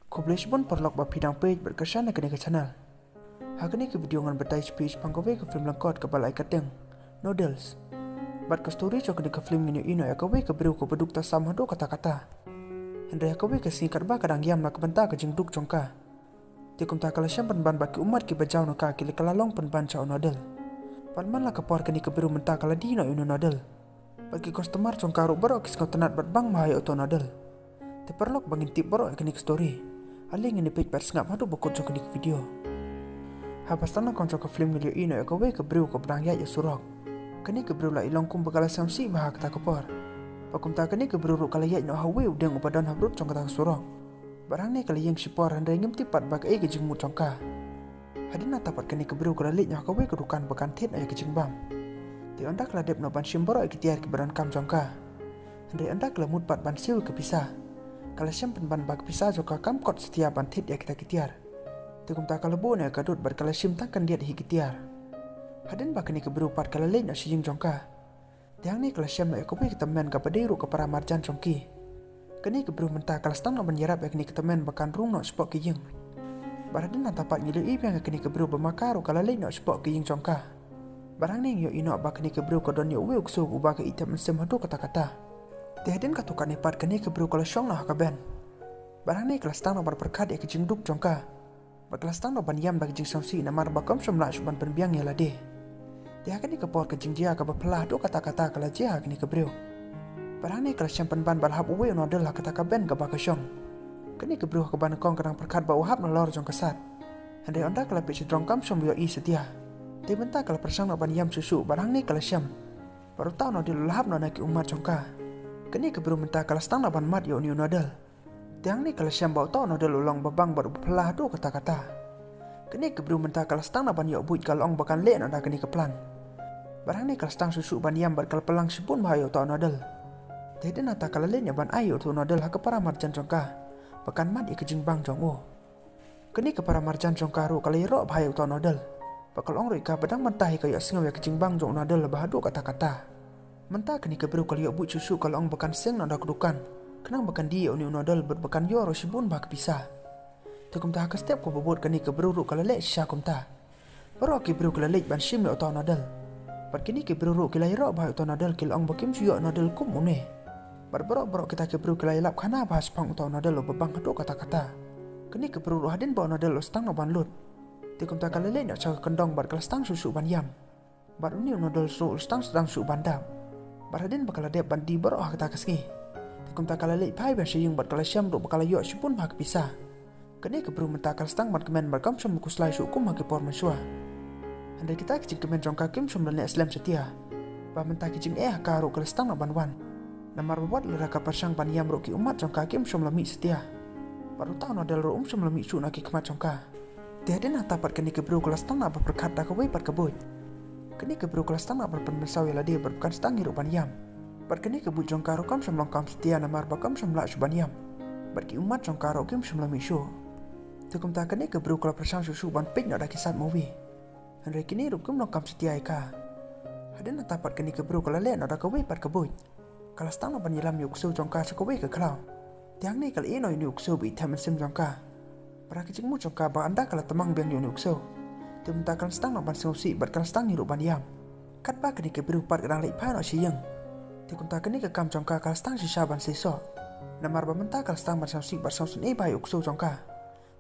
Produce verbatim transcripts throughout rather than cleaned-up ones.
Khublei shibun paralok ba phi dang peit bad kyrshan ïa kane ka channel. Ha kane ka video ngan batai sha phi shaphang kawei ka film lyngkot kaba la ai kyrteng Noodles. Bad ka story jong kane ka film ngin ïohi noh ïa kawei ka briew kaba duk tasam haduh katta katta. Hynrei ha kawei ka sngi katba ka dang ïam na ka bynta ka jingduk jong ka, te kumta ka la shem pynban ba ki ummat kiba jaw na ka ki la kylla long pynban sha u Noodle. Bad man la ka por kane ka briew mynta ka la die noh ïa u Noodle. Bad ki customer jong ka ruh baroh ki sngewtynnat bad bang bha ïa uto u Noodle. Te paralok, ba ngin tip baroh ïa kane ka story, ale ngin ïa peit bad sngap haduh ba kut jong kane ka video. Haba sdang nyngkong jong ka film ngi la ïohi noh ïa kawei ka briew kaba dang ïaid ïa surok. Kane ka briew la i long kumba ka la sngewsih bha ha kata ka por. Bad kumta kane ka briew ruh ka la ïaid noh ha uwei u dieng uba don ha brut jong kata ka surok. Bad hangne ka la ïeng shipor, hynrei ngim tip pat ba kaei ka jingmut jong ka. Hadien nangta pat kane ka briew ka la leit noh ha kawei ka dukan ba kan thied noh ïa ka jingbam. Te ynda ka la dep noh ban shim baroh ïa ki tiar kiba donkam jong ka, hynrei ynda ka la mut pat ban siew ïa ka pisa, ka la shem pynban ba ka pisa jong ka kam kot satia ban thied ïa kita ki tiar. Te kumta ka la buh noh ïa ka dud bad ka la shim tang khyndiat hi ki tiar. Hadien ba kane ka briew pat ka la leit noh sha ïing jong ka, te hangne ka la shem noh ïa kawei ka tymmen kaba dei ruh ka para marjan jong ki. Kane ka briew mynta ka la sdang noh ban ïarap ïa kane ka tymmen ba kan rung noh shapoh ka ïing. Bad hadien nangta pat ngi la ïohi biang ïa kane ka briew ba ma ka ruh ka la leit noh shapoh ka ïing jong ka. Bad hangne ngi ïohi noh ba kane ka briew ka don ïa uwei u ksew uba ka ïeit thep mynsiem haduh katta katta. Te hadien katto katne pat kane ka briew ka la shong noh ha ka bench. Bad hangne ka la sdang noh ban pyrkhat ïa ka jingduk jong ka. Bad ka la sdang noh ban ïam da ka jingsngewsih namar ba kam shym lah shuh ban pynbiang ïa lade. Te ha kane ka por ka jingjia kaba phylla haduh katta katta ka la jia ha kane ka briew. Bad hangne ka la shem pynban ba la hap uwei u Noodle ha kata ka bench kaba ka shong. Kane ka briew ha kaba nyngkong ka dang pyrkhat ba u hap nalor jong ka sat. Hynrei ynda ka la peit shadrong kam shym ïohi satia. Te mynta ka la pyrshang noh ban ïam shuh shuh bad hangne ka la shem. Bad uta u Noodle u la hap noh na ki ummat jong ka. Kane ka briew mynta ka la sdang noh ban mad ïa une u Noodle. Te hangne ka la shem ba uta u Noodle u long ba bang bad uba phylla haduh katta katta. Kane ka briew mynta ka la sdang noh ban ïoh buit, ka la ong ba kan leh noh da kane ka plan. Bad hangne ka la sdang shuh shuh ban ïam bad ka la pynlang shibun bha ïa uta u Noodle. Te hadien nangta ka la leit noh ban ai ïa uta u Noodle ha ka para marjan jong ka, ba kan mad ïa ka jingbang jong u. Kane ka para marjan jong ka ruh ka la ïaroh bha ïa uta u Noodle. Bad ka la ong ruh ïa ka ba dang mynta hi ka ïohsngew ïa ka jingbang jong u Noodle ba haduh katta katta. Mynta kane ka briew ka la ïoh buit shuh shuh, ka la ong ba kan seng noh da ka dukan, khnang ba kan die ïa une u Noodle bad ba kan ïoh ruh shibun bha ka pisa. Te kumta ha ka step kaba bud kane ka briew ruh ka la leh shisha kumta. Baroh ki briew ki la leit ban shim ïa uta u Noodle. Bad kine ki briew ruh ki la ïaroh bha ïa uta u Noodle, ki la ong ba kim ju ïoh Noodle kum une. Bad baroh baroh kita ki briew ki la ïalap khana bha shaphang uta u Noodle uba bang haduh katta katta. Kane ka briew ruh hadien ba u Noodle u sdang noh ban lut, te kumta ka la leit noh sha ka kyndong bad ka la sdang shuh shuh ban ïam. Bad une u Noodle ruh u sdang sdang shuh ban dap. Bad hadien ba ka la dep ban die baroh ha kata ka sngi, te kumta ka la leit phai biang sha ïing bad ka la shem ruh ba ka la ïoh shibun bha ka pisa. Kane ka briew mynta ka la sdang ban kmen bad kam shym la khuslai shuh kum ha ki por mynshuwa. Hynrei kita ki jingkmen jong ka kim shym la neh slem satia. Ba mynta ki jingeh ha ka ruh ka la sdang noh ban wan. Namar ba wat lada ka pyrshang ban ïam ruh ki ummat jong ka kim shym la mih satia. Bad uta u Noodle ruh um shym la mih shuh na ki khmat jong ka. Te hadien nangta pat kane ka briew ka la sdang noh ban pyrkhat da kawei pat ka buit. Kane ka briew ka la sdang noh ban pynmynsaw ïa lade bad ba kan sdang hi ruh ban ïam. Bad kane ka buit jong ka ruh kam shym long kam satia namar ba kam shym lah shuh ban ïam. Bad ki ummat jong ka ruh kim shym la mih shuh. Te kumta kane ka briew ka la pyrshang shuh shuh ban peit noh da ki sat movie. Hynrei kine ruh kim long kam satia ïa ka. Hadien nangta pat kane ka briew ka la leh noh da kawei pat ka buit. Ka la sdang noh ban ïalam ïa u ksew jong ka sha kawei ka khlaw. Te hangne ka la ïeh noh ïa une u ksew ba ïeit thep mynsiem jong ka. Bad ha ka jingmut jong ka ba ynda ka la tymmen biang ïa une u ksew, te mynta ka la sdang noh ban sngewsih bad ka la sdang hi ruh ban ïam. Katba kane ka briew pat ka dang leit phai noh sha ïing, te kumta kane ka kam jong ka ka la sdang shisha ban seisoh. Namar ba mynta ka la sdang ban sngewsih bad sngewsynei bha ïa u ksew jong ka.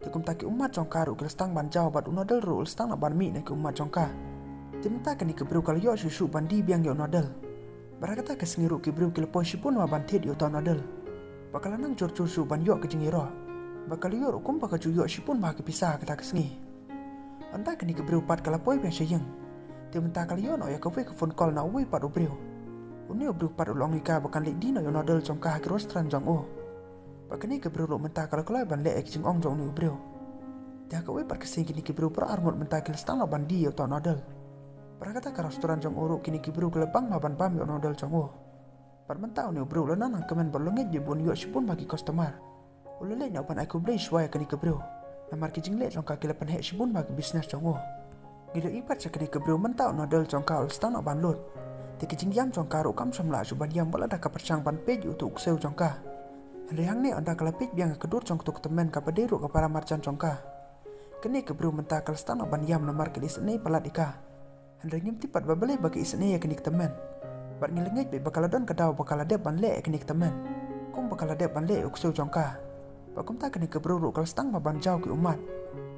Te kumta ki ummat jong ka ruh ki la sdang ban jaw bad u Noodle ruh u la sdang noh ban mih na ki ummat jong ka. Te mynta kane ka briew ka la ïoh shuh shuh ban die biang ïa u Noodle. Bad ha kata ka sngi ruh ki briew ki la poi shibun bha ban thied ïa uta u Noodle. Bad ka la nang jur jur shuh ban ïoh ka jingïaroh. Bad ka la ïoh ruh kumba ka ju ïoh shibun bha ka pisa ha kata ka sngi. Ynda kane ka briew pat ka la poi biang sha ïing, te mynta ka la ïoh noh ïa kawei ka phone call na uwei pat u briew. Une u briew pat u la ong ïa ka ba kan leit die noh ïa u Noodle jong ka ha ki restaurant jong u. Bad kane ka briew ruh mynta ka la kloi ban leh ïa ki jingong jong une u briew. Te ha kawei pat ka sngi kine ki briew baroh arngut mynta ki la sdang noh ban die ïa uta u Noodle. Bad ha kata ka restaurant jong u ruh kine ki briew ki la bang bha ban bam ïa u Noodle jong u. Bad mynta une u briew u la nang nang kmen bad u la ngeit bha ba un ïoh shibun bha ki customer. U la leit noh ban ai khublei shuwa ïa kane ka briew. Namar ki jingleh jong ka ki la pynheh shibun bha ki business jong u. Ngi la ïohi pat sha kane ka briew mynta u Noodle jong ka u la sdang noh ban lut. Te ki jingïam jong ka ruh kam shym lah shuh ban ïam wat lada ka pyrshang ban peit ïa utu u ksew jong ka. Hynrei hangne ynda ka la peit biang ïa ka dur jong kato ka tymmen kaba dei ruh ka para marjan jong ka, kane ka briew mynta ka la sdang ban ïam namar ka la isynei palat ïa ka. Hynrei ngim tip pat ba balei ba ka isynei ïa kane ka tymmen. Bad ngi la ngeit beit ba ka la don ka daw ba ka la dep ban leh ïa kane ka tymmen, kumba ka la dep ban leh ïa u ksew jong ka. Bad kumta kane ka briew ruh ka la sdang ban jaw ki ummat.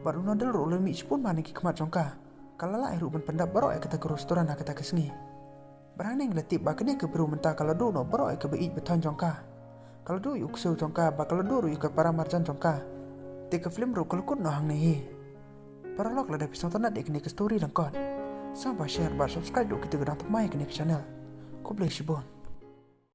Bad u Nodal ruh u la mih shibun bha na ki khmat jong ka. Ka la lah ruh ban pyndap baroh ïa kata ka restaurant ha kata ka sngi. Bad hangne ngi la tip ba kane ka briew mynta ka la duh noh baroh ïa kaba ïeit ba thoiñ jong ka. Ka la duh ïa u ksew jong ka bad ka la duh ruh ïa ka para marjan jong ka. Te ka film ruh ka la kut noh hangne hi. Paralok, lada phi sngewtynnat ïa kane ka story lyngkot, sngewbha share bad subscribe ruh kito kiba dang thymmai ïa kane ka channel. Khublei shibun.